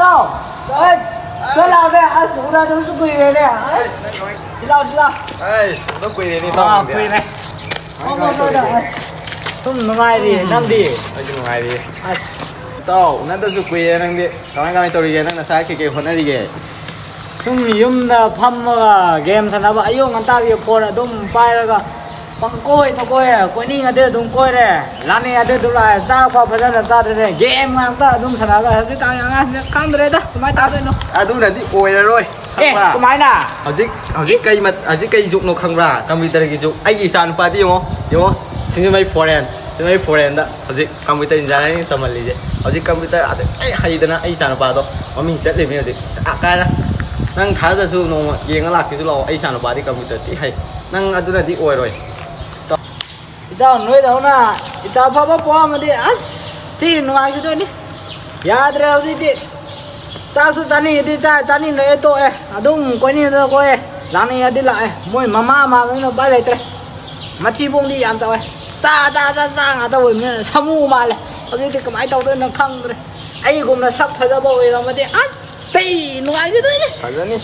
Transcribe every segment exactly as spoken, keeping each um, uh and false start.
ꯏꯇꯥꯎ, ꯑꯁ, ꯁꯣꯝ ꯂꯥꯛꯑꯣꯅꯦ꯫ ꯑꯁ, ꯎꯅꯗꯕꯁꯨ ꯀꯨꯏꯔꯦꯅꯦ꯫ ꯑꯁ, ꯁꯤ ꯂꯥꯎ, ꯁꯤ ꯂꯥꯎ꯫ ꯑꯩꯁ, ꯑꯗꯨꯝ ꯀꯨꯏꯔꯦꯅꯦ, ꯏꯇꯥꯎ, ꯑꯥ, ꯅꯪꯗꯤ꯫ ꯀꯨꯏꯔꯦ꯫ ꯐꯝꯃꯣ, ꯐꯝꯃꯣ, ꯑꯁ꯫ ꯁꯨꯝ ꯅꯨꯡꯉꯥꯏꯔꯤ, ꯎꯝ꯫ ꯅꯪꯗꯤ? ꯑꯩꯁꯨ ꯅꯨꯡꯉꯥꯏꯔꯤ꯫ ꯑꯁ꯫ ꯏꯇꯥꯎ, ꯎꯅꯗꯕꯁꯨ ꯀꯨꯏꯔꯦ ꯅꯪꯗꯤ꯫ ꯀꯃꯥꯏ, ꯀꯃꯥꯏ ꯇꯧꯔꯤꯒꯦ? ꯅꯪ ꯅꯁꯥ ꯀꯩꯀꯩ ꯍꯣꯠꯅꯔꯤꯒꯦ? ꯁꯨꯝ ꯌꯨꯝꯗ ꯐꯝꯃꯒ game ꯁꯥꯟꯅꯕ, ꯑꯌꯨꯛ ꯉꯟꯇꯥꯒꯤ phone ꯑꯗꯨꯝ ꯄꯥꯏꯔꯒ ꯄꯪꯀꯣꯏꯗ ꯀꯣꯏꯌꯦ, ꯀꯣꯏꯅꯤꯡꯉꯗꯤ ꯑꯗꯨꯝ ꯀꯣꯏꯔꯦ, ꯂꯥꯛꯅꯤꯡꯉꯗꯤ ꯑꯗꯨꯝ ꯂꯥꯛꯑꯦ, ꯆꯥꯛ ꯐꯥꯎ ꯐꯖꯅ ꯆꯥꯗ꯭ꯔꯦ, game ꯉꯥꯛꯇ ꯑꯗꯨꯝ ꯁꯥꯟꯅꯔꯒ ꯍꯧꯖꯤꯛꯀꯥꯟꯒꯤ ꯑꯉꯥꯡꯁꯤꯡꯁꯦ ꯈꯪꯗ꯭ꯔꯦꯗ, ꯀꯃꯥꯏꯅ ꯇꯧꯗꯣꯏꯅꯣ? ꯑꯁ, ꯑꯗꯨꯅꯗꯤ ꯑꯣꯏꯔꯔꯣꯏ, ꯑꯦ, ꯈꯪꯕ꯭ꯔꯥ? ꯀꯃꯥꯏꯅ? ꯍꯧꯖꯤꯛ, ꯍꯧꯖꯤꯛ ꯏꯁ! ꯀꯩ ꯃꯠ-, ꯍꯧꯖꯤꯛ ꯀꯩ ꯖꯨꯛꯅꯣ ꯈꯪꯕ꯭ꯔꯥ? Computerꯒꯤ ꯖꯨꯛ꯫ ꯑꯩꯒꯤ ꯏꯆꯥ ꯅꯨꯄꯥꯗꯤ ꯌꯦꯡꯉꯣ, ꯌꯦꯡꯉꯣ, ꯁꯤꯡꯖꯃꯩ foreign, ꯁꯤꯡꯖꯃꯩ foreignꯗ ꯍꯧꯖꯤꯛ computer engineering ꯇꯝꯍꯜꯂꯤꯁꯦ꯫ ꯍꯧꯖꯤꯛ computer ꯑꯗꯨ ꯑꯩ ꯍꯩꯗꯅ ꯑꯩ ꯏꯆꯥ ꯅꯨꯄꯥꯗꯣ ꯃꯃꯤꯡ ꯆꯠꯂꯤꯕꯅꯤ ꯍꯧꯖꯤꯛ꯫ ꯆꯥꯛ ꯀꯥꯏꯔ꯫ ꯅꯪ ꯊꯥꯖꯗꯁꯨ ꯅꯣꯡꯃ ꯌꯦꯡꯉ ꯂꯥꯛꯀꯦꯁꯨ ꯂꯥꯛꯑꯣ, ꯑꯩ ꯏꯆꯥ ꯅꯨꯄꯥꯗꯤ computer ꯊꯤ ꯍꯩ꯫ ꯅꯪ ꯑꯗꯨꯅꯗꯤ ꯑꯣꯏꯔꯣꯏ꯫ ꯏꯇꯥꯎ, ꯅꯣꯏꯗꯧꯅ ꯏꯆꯥ ꯑꯐꯕ ꯄꯣꯛꯑꯝꯃꯗꯤ ꯑꯁ ꯊꯤ ꯅꯨꯡꯉꯥꯏꯈꯤꯗꯣꯏꯅꯤ꯫ ꯌꯥꯗ꯭ꯔꯦ ꯍꯧꯖꯤꯛꯇꯤ꯫ ꯆꯥꯁꯨ ꯆꯥꯅꯤꯡꯉꯗꯤ ꯆꯥ, ꯆꯥꯅꯤꯡꯗ꯭ꯔꯒ ꯇꯣꯛꯑꯦ꯫ ꯑꯗꯨꯝ ꯀꯣꯏꯅꯤꯡꯗꯅ ꯀꯣꯏꯑꯦ, ꯂꯥꯛꯅꯤꯡꯉꯗꯤ ꯂꯥꯛꯑꯦ꯫ ꯃꯣꯏ ꯃꯃꯥ ꯃꯥꯟꯕꯅꯤꯅ ꯎꯄꯥꯏ ꯂꯩꯇ꯭ꯔꯦ꯫ ꯃꯊꯤꯕꯣꯡꯗꯤ ꯌꯥꯝ ꯆꯥꯎꯋꯦ꯫ ꯆꯥ, ꯆꯥ, ꯆꯥ, ꯆꯥ ꯉꯥꯛꯇ ꯑꯣꯏꯕꯅꯤꯅ ꯁꯥꯃꯨ ꯃꯥꯜꯂꯦ꯫ ꯍꯧꯖꯤꯛꯇꯤ ꯀꯃꯥꯏꯅ ꯇꯧꯗꯣꯏꯅꯣ ꯈꯪꯗ꯭ꯔꯦ꯫ ꯑꯩꯒꯨꯝꯅ ꯁꯛ ꯐꯖꯕ ꯑꯣꯏꯔꯝꯃꯗꯤ ꯑꯁ ꯊꯤ ꯅꯨꯡꯉꯥꯏꯈꯤꯗꯣꯏꯅꯦ꯫ ꯐꯖꯅꯤ꯫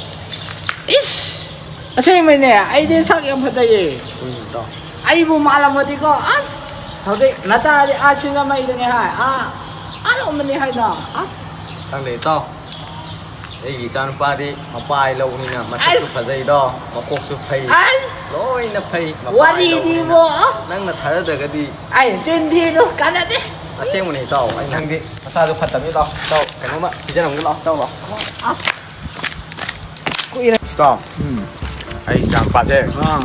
ꯏꯁ! ꯑꯁꯦꯡꯕꯩꯅꯦ, ꯑꯩꯗꯤ ꯁꯛ ꯌꯥꯝ ꯐꯖꯩꯌꯦ꯫ ꯎꯝ, ꯏꯇꯥꯎ꯫ ꯑꯩꯕꯨ ꯃꯥꯜꯂꯝꯃꯗꯤꯀꯣ, ꯑꯁ! ꯍꯧꯖꯤꯛ ꯅꯆꯥꯗꯤ ꯑꯥ ꯁꯤꯡꯖꯃꯩꯗꯅꯦ ꯍꯥꯏ, ꯑꯥ, ꯑꯥ ꯂꯣꯝꯗꯅꯤ ꯍꯥꯏꯅ, ꯑꯁ! ꯈꯪꯗꯦ, ꯏꯇꯥꯎ꯫ ꯑꯩꯒꯤ ꯏꯆꯥꯅꯨꯄꯥꯗꯤ ꯃꯄꯥ ꯍꯥꯏ ꯂꯧꯕꯅꯤꯅ ꯃꯁꯛꯁꯨ ꯑꯁ! ꯐꯖꯩꯗꯣ, ꯃꯀꯣꯛꯁꯨ ꯐꯩ, ꯑꯁ! ꯂꯣꯏꯅ ꯐꯩ꯫ ꯃꯄꯥ ꯍꯥꯏ ꯋꯥꯔꯤꯗꯤꯕꯣ! ꯂꯧꯕꯅꯤꯅ꯫ ꯅꯪꯅ ꯊꯥꯖꯗ꯭ꯔꯒꯗꯤ ꯑꯩ ꯆꯤꯟ ꯊꯤꯅꯨ, ꯀꯥꯟꯅꯗꯦ꯫ ꯑꯁꯦꯡꯕꯅꯦ, ꯏꯇꯥꯎ꯫ ꯑꯩ ꯅꯪꯗꯤ ꯃꯁꯥꯁꯨ ꯐꯠꯇꯕꯅꯤ, ꯏꯇꯥꯎ꯫ ꯏꯇꯥꯎ, ꯀꯩꯅꯣꯝꯃ ꯄꯤꯖꯔꯝꯒꯦ, ꯂꯥꯎ, ꯏꯇꯥꯎ, ꯂꯥꯎ꯫ ꯑꯁ! ꯀꯨꯏꯔꯦ꯫ ꯏꯇꯥꯎ, ꯎꯝ꯫ ꯑꯩ ꯏꯆꯥꯅꯨꯄꯥꯁꯦ ꯑꯥ꯫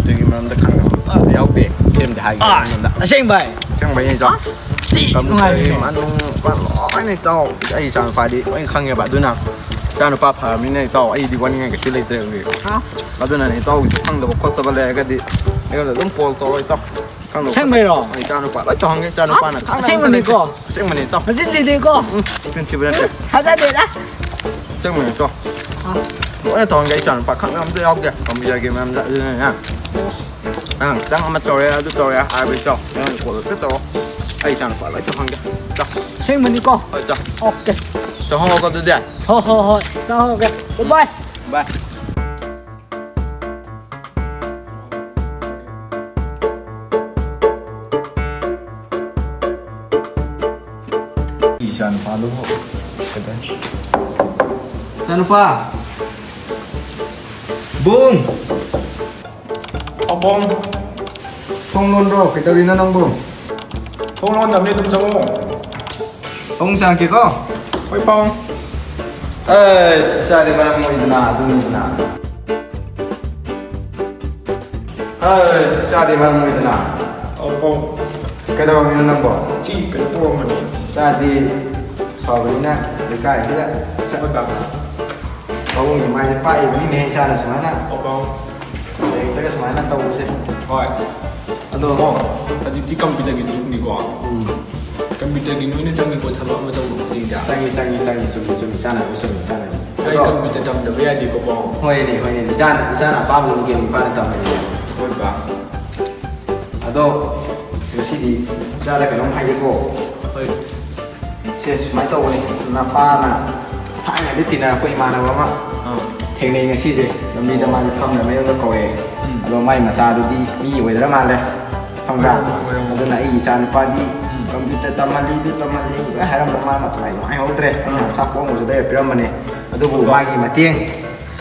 ꯑꯗꯨꯒꯤ ꯃꯔꯝꯗ ꯈꯪꯗꯕ ꯑꯝꯇ ꯌꯥꯎꯗꯦ꯫ ꯐꯤꯂꯝꯗ ꯍꯥꯏꯒꯦ ꯑꯥ, ꯅꯉꯣꯟꯗ꯫ ꯑꯁꯦꯡꯕꯩ? ꯑꯁꯦꯡꯕꯩꯅꯦ, ꯏꯇꯥꯎ꯫ ꯑꯁ, ꯊꯤ ꯀꯝꯄ꯭ꯌꯨꯇꯔꯒꯤ ꯅꯨꯡꯉꯥꯏꯔꯦꯅꯦ꯫ ꯃꯅꯨꯡ ꯃꯄꯥꯟ ꯂꯣꯏꯅ, ꯏꯇꯥꯎ꯫ ꯑꯩ ꯏꯆꯥꯅꯨꯄꯥꯗꯤ ꯂꯣꯏꯅ ꯈꯪꯉꯦꯕ꯫ ꯑꯗꯨꯅ ꯏꯆꯥꯅꯨꯄꯥ ꯐꯔꯕꯅꯤꯅ, ꯏꯇꯥꯎ, ꯑꯩꯗꯤ ꯋꯥꯅꯤꯡꯉꯥꯏ ꯀꯩꯁꯨ ꯂꯩꯇ꯭ꯔꯦ ꯍꯧꯖꯤꯛ꯫ ꯑꯁ꯫ ꯑꯗꯨꯅꯅꯦ, ꯏꯇꯥꯎꯒꯤꯁꯨ ꯈꯪꯗꯕ ꯈꯣꯠꯇꯕ ꯂꯩꯔꯒꯗꯤ ꯑꯩꯉꯣꯟꯗ ꯑꯗꯨꯝ call ꯇꯧꯔꯣ, ꯏꯇꯥꯎ꯫ ꯈꯪꯗꯕ ꯑꯁꯦꯡꯕꯩꯔꯣ? ꯈꯣꯠꯇꯕ꯫ ꯏꯆꯥꯅꯨꯄꯥ ꯂꯣꯏ ꯇꯧꯍꯟꯒꯦ, ꯏꯆꯥꯅꯨꯄꯥꯅ ꯑꯁ, ꯈꯪꯗꯕ ꯑꯝꯇ ꯂꯩꯇꯦ꯫ ꯑꯁꯦꯡꯕꯅꯤꯀꯣ? ꯑꯁꯦꯡꯕꯅꯤꯀꯣ꯫ ꯎꯝ, ꯃꯆꯤꯟ ꯊꯤꯗꯦꯀꯣ? ꯎꯝ, ꯃꯆꯤꯟ ꯊꯤꯕ ꯅꯠꯇꯦ꯫ ꯊꯥꯖꯗꯦꯗ꯫ ꯑꯁꯦꯡꯕꯅꯤꯀꯣ꯫ ꯑꯁ꯫ ꯂꯣꯏꯅ ꯇꯧꯍꯟꯒꯦ, ꯏꯆꯥꯅꯨꯄꯥ ꯈꯪꯗꯕ ꯑꯝꯇ ꯌꯥꯎꯗꯦ꯫ ꯀꯝꯄ꯭ꯌꯨꯇꯔꯒꯤ ꯃꯔꯝꯗ ꯑꯗꯨꯅꯅꯦ꯫ ꯑꯉꯥꯡ ꯈꯤꯇꯪ ꯑꯃ ꯇꯧꯔꯦ, ꯑꯗꯨ ꯇꯧꯔꯦ ꯍꯥꯏꯕ ꯏꯇꯥꯎ꯫ ꯑꯩꯉꯣꯟꯗ call ꯍꯦꯛꯇ ꯇꯧꯔꯣ꯫ ꯑꯩ ꯏꯆꯥꯅꯨꯄꯥ ꯂꯣꯏ ꯇꯧꯍꯟꯒꯦ꯫ ꯆꯥ꯫ ꯑꯁꯦꯡꯕꯅꯤꯀꯣ? ꯍꯣꯏ, ꯆꯥ꯫ ꯑꯣꯀꯦ꯫ ꯆꯥꯍꯧꯔꯣꯀꯣ ꯑꯗꯨꯗꯤ꯫ ꯍꯣꯏ, ꯍꯣꯏ, ꯍꯣꯏ꯫ ꯆꯥꯍꯧꯔꯒꯦ꯫ ꯕꯥꯏ ꯕꯥꯏ꯫ ꯕꯥꯏ꯫ ꯏꯆꯥꯅꯨꯄꯥꯗꯨꯕꯨ ꯀꯩꯗꯧꯔꯤ? ꯏꯆꯥꯅꯨꯄꯥ! ꯕꯨꯡ! ꯑꯕꯣꯡ! ꯊꯣꯡ ꯂꯣꯟꯕ꯭ꯔꯣ? ꯀꯩꯗꯧꯔꯤꯅꯣ ꯅꯪꯕꯨ? ꯊꯣꯡ ꯂꯣꯟꯗꯕꯅꯤ, ꯑꯗꯨꯝ ꯆꯪꯉꯣ꯫ ꯄꯥꯕꯨꯡ ꯆꯪꯉꯛꯀꯦꯀꯣ꯫ ꯍꯣꯏ, ꯄꯥꯕꯨꯡ꯫ ꯑꯁ, ꯏꯆꯥꯗꯤ ꯃꯔꯝ ꯃꯣꯛꯏꯗꯅ, ꯑꯗꯨꯅꯤꯗꯅ꯫ ꯑꯁ, ꯏꯆꯥꯗꯤ ꯃꯔꯝ ꯃꯣꯛꯏꯗꯅ꯫ ꯑꯧ, ꯄꯥꯕꯨꯡ꯫ ꯀꯩꯗꯧꯔꯝꯃꯤꯅꯣ ꯅꯪꯕꯣ? ꯁꯤ ꯀꯩꯅꯣ ꯇꯧꯔꯝꯕꯅꯤ꯫ ꯏꯆꯥꯗꯤ ꯐꯕꯅꯤꯅ ꯂꯩꯀꯥꯏꯁꯤꯗ ꯆꯠ-, ꯍꯣꯏ, ꯄꯥꯕꯨꯡ꯫ ꯄꯥꯕꯨꯡꯒꯤ ꯃꯥꯏꯁꯦ ꯄꯥꯛꯏꯕꯅꯤꯅꯦ ꯏꯆꯥꯅ ꯁꯨꯃꯥꯏꯅ꯫ ꯑꯣ, ꯄꯥꯕꯨꯡ꯫ ꯂꯥꯏꯔꯤꯛꯇꯒ ꯁꯨꯃꯥꯏꯅ ꯇꯧꯕꯁꯦ꯫ ꯍꯣꯏ꯫ ꯑꯗꯣ ꯑꯣ, ꯍꯧꯖꯤꯛꯇꯤ ꯀꯝꯄ꯭ꯌꯨꯇꯔꯒꯤ ꯖꯨꯒꯅꯤꯀꯣ꯫ ꯎꯝ꯫ ꯀꯝꯄ꯭ꯌꯨꯇꯔꯒꯤ ꯂꯣꯏꯅ ꯆꯪꯉꯤꯀꯣ, ꯊꯕꯛ ꯑꯃ ꯇꯧꯕ ꯈꯨꯗꯤꯡꯗ꯫ ꯆꯪꯉꯤ, ꯆꯪꯉꯤ, ꯆꯪꯉꯤ, ꯆꯨꯝꯃꯤ, ꯆꯨꯝꯃꯤ, ꯏꯆꯥꯅ ꯍꯥꯏꯕ ꯆꯨꯝꯃꯤ, ꯏꯆꯥꯅ ꯍꯥꯏꯕ꯫ ꯑꯩ ꯑꯗꯣ ꯀꯝꯄ꯭ꯌꯨꯇꯔ ꯇꯝꯗꯕ ꯌꯥꯗꯦꯀꯣ, ꯄꯥꯕꯨꯡ꯫ ꯍꯣꯏꯅꯦ, ꯍꯣꯏꯅꯦ, ꯏꯆꯥꯅ, ꯏꯆꯥꯅ ꯑꯄꯥꯝꯕꯗꯨ ꯀꯩꯅꯣ ꯏꯄꯥꯅ ꯇꯝꯍꯜꯂꯤꯁꯦ꯫ ꯍꯣꯏ, ꯄꯥ꯫ ꯑꯗꯣ ꯉꯁꯤꯗꯤ ꯏꯆꯥꯗ ꯀꯩꯅꯣꯝ ꯍꯥꯏꯒꯦꯀꯣ꯫ ꯍꯣꯏ꯫ ꯁꯦ, ꯁꯨꯃꯥꯏꯅ ꯇꯧꯕꯅꯤ, ꯅꯄꯥꯅ ꯊꯥꯏꯅꯗꯤ ꯇꯤꯟꯅꯔꯛꯄ ꯏꯃꯥꯟꯅꯕ ꯑꯃ ꯑꯥ꯫ ꯊꯦꯡꯅꯩ ꯉꯁꯤꯁꯦ, ꯂꯝꯕꯤꯗ ꯑꯣ꯫ ꯃꯥꯁꯦ ꯐꯝꯅ ꯃꯌꯨꯝꯗ ꯀꯧꯔꯛꯑꯦ꯫ ꯎꯝ꯫ ꯑꯗꯣ ꯃꯥꯏ ꯃꯆꯥꯗꯨꯗꯤ ꯃꯤ ꯑꯣꯏꯗ꯭ꯔ ꯃꯥꯜꯂꯦ, ꯈꯪꯕ꯭ꯔꯥ? ꯑꯣꯏꯔꯝꯃꯣꯏ, ꯑꯣꯏꯔꯝꯃꯣꯏ꯫ ꯑꯗꯨꯅ ꯑꯩꯒꯤ ꯏꯆꯥꯅꯨꯄꯥꯗꯤ ꯎꯝ꯫ ꯀꯝꯄ꯭ꯌꯨꯇꯔ ꯇꯝꯍꯜꯂꯤ, ꯑꯗꯨ ꯇꯝꯍꯜꯂꯤ, ꯂꯣꯏ ꯍꯥꯏꯔꯝꯕ, ꯃꯥ ꯃꯊ꯭ꯋꯥꯏ ꯅꯨꯡꯉꯥꯏꯍꯧꯗ꯭ꯔꯦ꯫ ꯑꯩꯅ ꯑꯥ꯫ ꯑꯆꯥꯄꯣꯠ ꯑꯃꯁꯨ ꯂꯩꯔ ꯄꯤꯔꯝꯕꯅꯦ, ꯑꯗꯨꯕꯨ ꯑꯗꯣ ꯃꯥꯒꯤ ꯃꯇꯦꯡ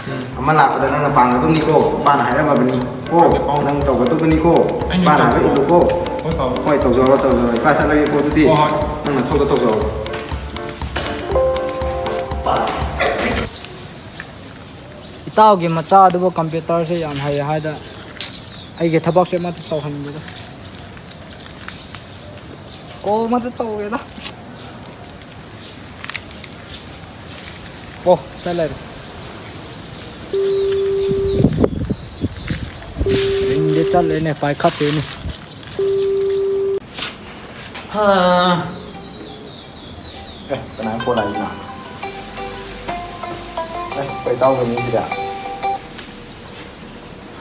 ꯎꯝ꯫ ꯑꯃ ꯂꯥꯛꯄꯗ ꯅꯪꯅ ꯄꯥꯡꯒꯗꯕꯅꯤꯀꯣ, ꯏꯄꯥꯅ ꯍꯥꯏꯔꯝꯃꯕꯅꯤ ꯀꯣ, ꯍꯣꯏ, ꯄꯥꯎ꯫ ꯅꯪ ꯇꯧꯒꯗꯕꯅꯤꯀꯣ, ꯍꯣꯏ, ꯏꯄꯥꯅ ꯍꯥꯏꯕ ꯄꯥꯎ꯫ ꯏꯜꯂꯨꯀꯣ꯫ ꯍꯣꯏ, ꯄꯥꯎ꯫ ꯍꯣꯏ, ꯇꯧꯖꯔꯣ, ꯇꯧꯖꯔꯣ, ꯏꯄꯥ ꯆꯠꯂꯒꯦꯀꯣ ꯑꯗꯨꯗꯤ꯫ ꯍꯣꯏ, ꯍꯣꯏ꯫ ꯅꯪ ꯅꯊꯧꯗꯣ ꯇꯧꯖꯔꯣ꯫ ꯏꯇꯥꯎꯒꯤ ꯃꯆꯥꯗꯨꯕꯨ ꯀꯝꯄ꯭ꯌꯨꯇꯔꯁꯦ ꯌꯥꯝ ꯍꯩ ꯍꯥꯏꯗ, ꯑꯩꯒꯤ ꯊꯕꯛꯁꯦ ꯑꯃꯠꯇ ꯇꯧꯍꯟꯒꯦꯗ꯫ ꯀꯣꯜ ꯑꯃꯠꯇ ꯇꯧꯒꯦꯗ꯫ ꯑꯣ, ꯆꯠꯂꯦ꯫ ꯔꯤꯡꯗꯤ ꯆꯠꯂꯦꯅꯦ, ꯄꯥꯏꯈꯠꯇꯦꯅꯦ꯫ ꯍꯥ꯫ ꯑꯦ, ꯀꯅꯥ ꯐꯣꯟ ꯂꯥꯛꯏꯁꯤꯅ? ꯑꯦ, ꯑꯩꯈꯣꯏ ꯏꯇꯥꯎꯒꯤ ꯃꯤꯁꯤꯗ꯫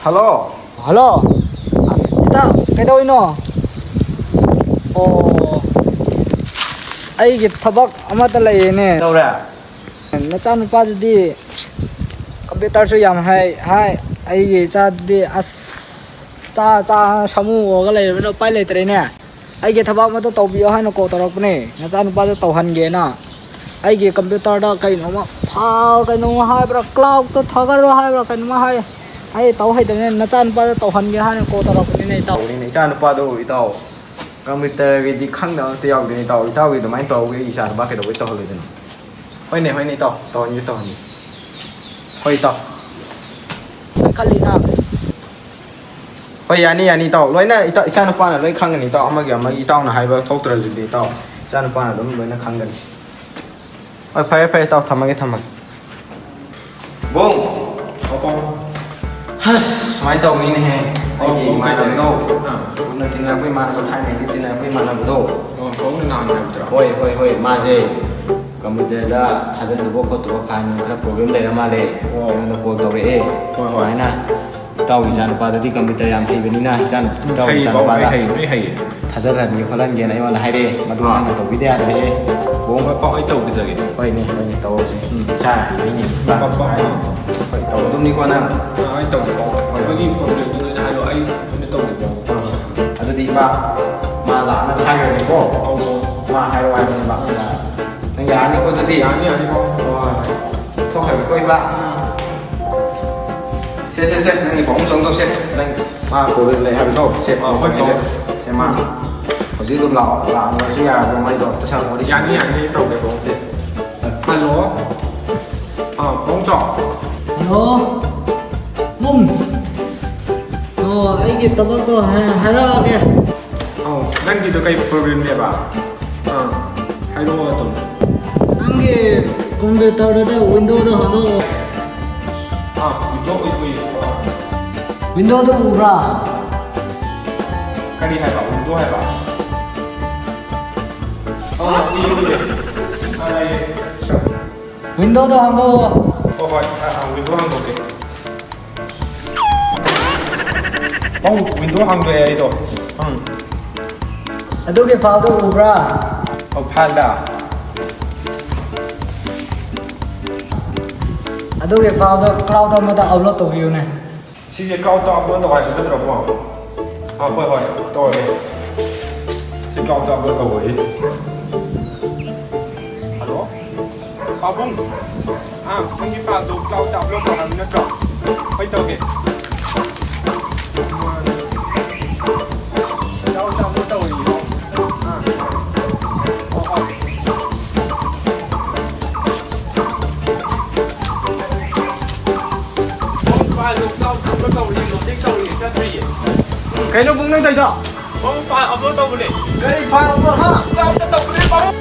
ꯍꯜꯂꯣ꯫ ꯍꯜꯂꯣ꯫ ꯑꯁ, ꯏꯇꯥꯎ, ꯀꯩꯗꯧꯔꯤꯅꯣ? ꯑꯣ, ꯑꯩꯒꯤ ꯊꯕꯛ ꯑꯃꯠꯇ ꯂꯩꯌꯦꯅꯦ꯫ ꯇꯧꯔꯦ꯫ ꯅꯆꯥꯅꯨꯄꯥꯗꯨꯗꯤ ꯀꯝꯄ꯭ꯌꯨꯇꯔꯁꯨ ꯌꯥꯝ ꯍꯩ ꯍꯥꯏ꯫ ꯑꯩꯒꯤ ꯏꯆꯥꯗꯨꯗꯤ ꯑꯁ, ꯆꯥ ꯆꯥ ꯁꯥꯃꯨ ꯑꯣꯏꯔꯒ ꯂꯩꯔꯕꯅꯤꯅ ꯎꯄꯥꯏ ꯂꯩꯇ꯭ꯔꯦꯅꯦ꯫ ꯑꯩꯒꯤ ꯊꯕꯛ ꯑꯃꯠꯇ ꯇꯧꯕꯤꯌꯣ ꯍꯥꯏꯅ ꯀꯣꯜ ꯇꯧꯔꯛꯄꯅꯦ꯫ ꯅꯆꯥꯅꯨꯄꯥꯗ ꯇꯧꯍꯟꯒꯦꯅ꯫ ꯑꯩꯒꯤ ꯀꯝꯄ꯭ꯌꯨꯇꯔꯗ ꯀꯩꯅꯣꯝꯃ ꯐꯥꯏꯜ ꯀꯩꯅꯣꯝꯃ ꯍꯥꯏꯕ꯭ꯔꯥ, ꯀ꯭ꯂꯥꯎꯗꯇ ꯊꯥꯒꯠꯂꯣ ꯍꯥꯏꯕ꯭ꯔꯥ, ꯀꯩꯅꯣꯝꯃ ꯍꯥꯏ꯫ ꯑꯩ ꯇꯧ ꯍꯩꯇꯕꯅꯤꯅ ꯅꯆꯥꯅꯨꯄꯥꯗ ꯇꯧꯍꯟꯒꯦ ꯍꯥꯏꯅ ꯀꯣꯜ ꯇꯧꯔꯛꯄꯅꯤꯅꯦ, ꯏꯇꯥꯎ꯫ ꯇꯧꯕꯅꯤꯅꯦ, ꯏꯆꯥꯅꯨꯄꯥꯗꯣ, ꯏꯇꯥꯎ꯫ ꯀꯝꯄ꯭ꯌꯨꯇꯔꯒꯤꯗꯤ ꯈꯪꯗꯕ ꯑꯝꯇ ꯌꯥꯎꯗꯦꯅꯦ, ꯏꯇꯥꯎ꯫ ꯏꯇꯥꯎꯒꯤ ꯑꯗꯨꯃꯥꯏꯅ ꯇꯧꯍꯧꯒꯦ ꯑꯩꯒꯤ ꯏꯆꯥꯅꯨꯄꯥ ꯀꯩꯗꯧꯕꯩ ꯇꯧꯍꯜꯂꯣꯏꯗꯣꯏꯅꯣ? ꯍꯣꯏꯅꯦ, ꯍꯣꯏꯅꯦ, ꯏꯇꯥꯎ, ꯇꯧꯍꯟꯒꯦ, ꯇꯧꯍꯟꯒꯦ꯫ ꯍꯣꯏ, ꯏꯇꯥꯎ꯫ ꯈꯜꯂꯤꯅ꯫ ꯍꯣꯏ, ꯌꯥꯅꯤ, ꯌꯥꯅꯤ, ꯏꯇꯥꯎ꯫ ꯂꯣꯏꯅ ꯏꯇꯥꯎ, ꯏꯆꯥꯅꯨꯄꯥꯅ ꯂꯣꯏ ꯈꯪꯒꯅꯤ, ꯏꯇꯥꯎ꯫ ꯑꯃꯒꯤ, ꯑꯃꯒꯤ ꯏꯇꯥꯎꯅ ꯍꯥꯏꯕ ꯊꯣꯛꯇ꯭ꯔꯗꯨꯗꯤ, ꯏꯇꯥꯎ꯫ ꯏꯆꯥꯅꯨꯄꯥꯅ ꯑꯗꯨꯝ ꯂꯣꯏꯅ ꯈꯪꯒꯅꯤ꯫ ꯍꯣꯏ, ꯐꯔꯦ, ꯐꯔꯦ, ꯏꯇꯥꯎ, ꯊꯝꯃꯒꯦ, ꯊꯝꯃꯒꯦ꯫ ꯕꯨꯡ! ꯍꯁ, ꯁꯨꯃꯥꯏꯅ ꯇꯧꯕꯅꯤꯅꯦꯍꯦ꯫ ꯑꯩꯒꯤ ꯑꯣ, ꯏꯃꯥꯟꯅꯕꯗꯣ, ꯑꯥ꯫ ꯀꯨꯏꯅ ꯇꯤꯟꯅꯔꯛꯄ ꯏꯃꯥꯟꯅꯕ, ꯊꯥꯏꯅꯒꯤ ꯇꯤꯟꯅꯔꯛꯄ ꯏꯃꯥꯟꯅꯕꯗꯣ꯫ ꯑꯣ, ꯀꯧꯅ ꯅꯍꯥꯟ ꯍꯥꯏꯕꯗꯨꯔꯣ? ꯍꯣꯏ, ꯍꯣꯏ, ꯍꯣꯏ, ꯃꯥꯁꯦ ꯀꯝꯄ꯭ꯌꯨꯇꯔꯗ ꯊꯥꯖꯤꯟꯗꯧꯕ ꯈꯣꯠꯇꯧꯕ ꯐꯥꯏꯜ ꯅꯨꯡ ꯈꯔ ꯄ꯭ꯔꯣꯕ꯭ꯂꯦꯝ ꯂꯩꯔ ꯃꯥꯜꯂꯦ꯫ ꯑꯣ꯫ ꯑꯩꯉꯣꯟꯗ ꯀꯣꯜ ꯇꯧꯔꯛꯑꯦ꯫ ꯍꯣꯏ, ꯍꯣꯏ꯫ ꯁꯨꯃꯥꯏꯅ ꯏꯇꯥꯎꯒꯤ ꯏꯆꯥꯅꯨꯄꯥꯗꯨꯗꯤ ꯀꯝꯄ꯭ꯌꯨꯇꯔ ꯌꯥꯝ ꯍꯩꯕꯅꯤꯅ, ꯏꯆꯥꯅꯨ-, ꯎꯝ, ꯏꯇꯥꯎꯒꯤ ꯍꯩꯌꯦ, ꯄꯥꯎ ꯏꯆꯥꯅꯨꯄꯥꯗ ꯍꯩ, ꯂꯣꯏ ꯍꯩꯌꯦ꯫ ꯊꯥꯖꯤꯜꯍꯟꯒꯦ ꯈꯣꯠꯍꯟꯒꯦꯅ ꯑꯩꯉꯣꯟꯗ ꯍꯥꯏꯔꯛꯑꯦ꯫ ꯃꯗꯨ ꯑꯥ꯫ ꯅꯪꯅ ꯇꯧꯕꯤꯗ ꯌꯥꯗ꯭ꯔꯦꯍꯦ꯫ ꯕꯣ꯫ ꯍꯣꯏ, ꯄꯥꯎ ꯑꯩ ꯇꯧꯕꯤꯖꯒꯦ꯫ ꯍꯣꯏꯅꯦ, ꯍꯣꯏꯅꯦ, ꯇꯧꯔꯁꯦ꯫ ꯎꯝ, ꯏꯆꯥ ꯍꯩꯕꯩꯅꯦ꯫ ꯄꯥꯎ, ꯄꯥꯎ, ꯄꯥꯎ꯫ ꯍꯣꯏ, ꯇꯧꯗꯧꯅꯤꯀꯣ ꯅꯪ꯫ ꯑꯥ, ꯑꯩ ꯇꯧꯒꯦ, ꯄꯥꯎ꯫ ꯍꯣꯏ꯫ ꯑꯩꯈꯣꯏꯒꯤ ꯄ꯭ꯔꯣꯕ꯭ꯂꯦꯝꯗꯣ ꯂꯣꯏꯅ ꯍꯥꯏꯔꯣ, ꯑꯩ ꯂꯣꯏꯅ ꯇꯧꯒꯦ, ꯄꯥꯎ꯫ ꯍꯣꯏ, ꯍꯣꯏ꯫ ꯑꯗꯨꯗꯤ ꯏꯃꯥ, ꯃꯥ ꯂꯥꯛꯑꯒ ꯍꯥꯏꯈ꯭ꯔꯒꯦꯀꯣ꯫ ꯑꯧ, ꯑꯧ꯫ ꯃꯥ ꯍꯥꯏꯔꯣ ꯍꯥꯏꯕꯅꯦꯕ꯫ ꯅꯪ ꯌꯥꯔꯅꯤꯀꯣ ꯑꯗꯨꯗꯤ? ꯌꯥꯅꯤ, ꯌꯥꯅꯤ, ꯄꯥꯎ꯫ ꯍꯣꯏ, ꯍꯣꯏ꯫ ꯊꯣꯛꯈ꯭ꯔꯒꯦꯀꯣ, ꯏꯃꯥ꯫ ꯎꯝ꯫ ꯁꯦ, ꯁꯦ, ꯁꯦ, ꯅꯪꯒꯤ ꯐꯃꯨꯡ ꯆꯪꯉꯣ, ꯁꯦ꯫ ꯅꯪ ꯃꯥ ꯀꯣꯜ ꯂꯩ ꯍꯥꯏꯕꯗꯣ, ꯁꯦ, ꯑꯥ, ꯍꯣꯏ, ꯁꯦ, ꯍꯣꯏ꯫ ꯁꯦ, ꯃꯥ ꯍꯧꯖꯤꯛ ꯑꯗꯨꯝ ꯂꯥꯛꯑꯣ, ꯂꯥꯛꯑꯝꯃꯁꯨ ꯌꯥꯔꯕ, ꯃꯩꯗꯣ ꯑꯝꯇ ꯁꯪꯉꯣ, ꯋꯥꯔꯤ ꯁꯥꯟꯅ-꯫ ꯌꯥꯅꯤ, ꯌꯥꯅꯤ, ꯑꯩ ꯇꯧꯒꯦ, ꯇꯧꯒꯦ꯫ ꯍꯜꯂꯣ? ꯑꯥ, ꯄꯥꯕꯨꯡꯆꯥꯎ꯫ ꯍꯜꯂꯣ? ꯎꯝ꯫ ꯑꯣ, ꯑꯩꯒꯤ ꯊꯕꯛꯇꯣ ꯍꯥꯏ-, ꯍꯥꯏꯔꯛꯑꯒꯦ꯫ ꯑꯧ, ꯅꯪꯒꯤꯗꯣ ꯀꯩ ꯄ꯭ꯔꯣꯕ꯭ꯂꯦꯝꯅꯦꯕ? ꯑꯥ, ꯍꯥꯏꯔꯛꯑꯣ ꯑꯗꯨꯝ꯫ ꯅꯪꯒꯤ ꯀꯝꯄ꯭ꯌꯨꯇꯔꯗꯨꯗ ꯋꯤꯟꯗꯣꯗꯣ ꯍꯥꯡꯗꯣꯛꯑꯣ꯫ ꯑꯥ, ꯋꯤꯟꯗꯣ ꯎꯏ, ꯎꯏ꯫ ꯋꯤꯟꯗꯣꯗꯣ ꯎꯕ꯭ꯔꯥ? ꯀꯔꯤ ꯍꯥꯏꯕ? ꯋꯤꯟꯗꯣ ꯍꯥꯏꯕ? ꯑꯣ, ꯎꯏ, ꯎꯏ꯫ ꯑꯥ, ꯂꯩꯌꯦ꯫ ꯋꯤꯟꯗꯣꯗꯣ ꯍꯥꯡꯗꯣꯛꯑꯣ꯫ ꯍꯣꯏ, ꯍꯣꯏ, ꯑꯥ, ꯑꯥ, ꯋꯤꯟꯗꯣ ꯍꯥꯡꯗꯣꯛꯀꯦ꯫ ꯄꯥꯎ, ꯋꯤꯟꯗꯣ ꯍꯥꯡꯗꯣꯛꯑꯦ ꯑꯩꯗꯣ꯫ ꯎꯝ꯫ ꯑꯗꯨꯒꯤ ꯐꯥꯏꯜꯗꯣ ꯎꯕ꯭ꯔꯥ? ꯑꯣ, ꯐꯥꯏꯜꯗ꯫ ꯑꯗꯨꯒꯤ ꯐꯥꯏꯜꯗꯣ ꯀ꯭ꯂꯥꯎꯗ ꯑꯃꯗ ꯑꯞꯂꯣꯗ ꯇꯧꯕꯤꯌꯨꯅꯦ꯫ ꯁꯤꯁꯦ ꯀ꯭ꯂꯥꯎꯗꯇ ꯑꯞꯂꯣꯗ ꯇꯧ ꯍꯥꯏꯕ ꯅꯠꯇ꯭ꯔꯣ, ꯄꯥꯕꯨꯡ? ꯑꯥ, ꯍꯣꯏ, ꯍꯣꯏ, ꯇꯧꯔꯒꯦ꯫ ꯁꯤ ꯀ꯭ꯂꯥꯎꯗꯇ ꯑꯞꯂꯣꯗ ꯇꯧꯕꯒꯤ꯫ ꯍꯜꯂꯣ? ꯄꯥꯕꯨꯡ? ꯑꯥ, ꯅꯪꯒꯤ ꯐꯥꯏꯜꯗꯣ ꯀ꯭ꯂꯥꯎꯗꯇ ꯑꯞꯂꯣꯗ ꯇꯧ ꯍꯥꯏꯕ ꯅꯠꯇ꯭ꯔꯣ? ꯍꯣꯏ, ꯇꯧꯒꯦ꯫ ꯀ꯭ꯂꯥꯎꯗꯇ ꯑꯞꯂꯣꯗ ꯇꯧꯔꯤꯌꯦ꯫ ꯑꯥ꯫ ꯍꯣꯏ, ꯍꯣꯏ꯫ ꯄꯥꯕꯨꯡ, ꯐꯥꯏꯜꯗꯣ ꯀ꯭ꯂꯥꯎꯗꯇ ꯑꯞꯂꯣꯗ ꯇꯧꯔꯤꯌꯦ, ꯂꯣꯗꯤꯡ ꯇꯧꯔꯤꯌꯦ, ꯆꯠꯇ꯭ꯔꯤꯌꯦ꯫ ꯀꯩꯅꯣ ꯕꯨꯡ ꯅꯪ ꯇꯧꯔꯤꯗꯣ? ꯄꯥꯕꯨꯡ, ꯐꯥꯏꯜ ꯑꯞꯂꯣꯗ ꯇꯧꯕꯅꯦ꯫ ꯀꯔꯤ ꯐꯥꯏꯜ ꯑꯞꯂꯣꯗ? ꯍꯥ? ꯀ꯭ꯂꯥꯎꯗꯇ ꯇꯧꯕꯅꯦ, ꯄꯥꯕꯨꯡ꯫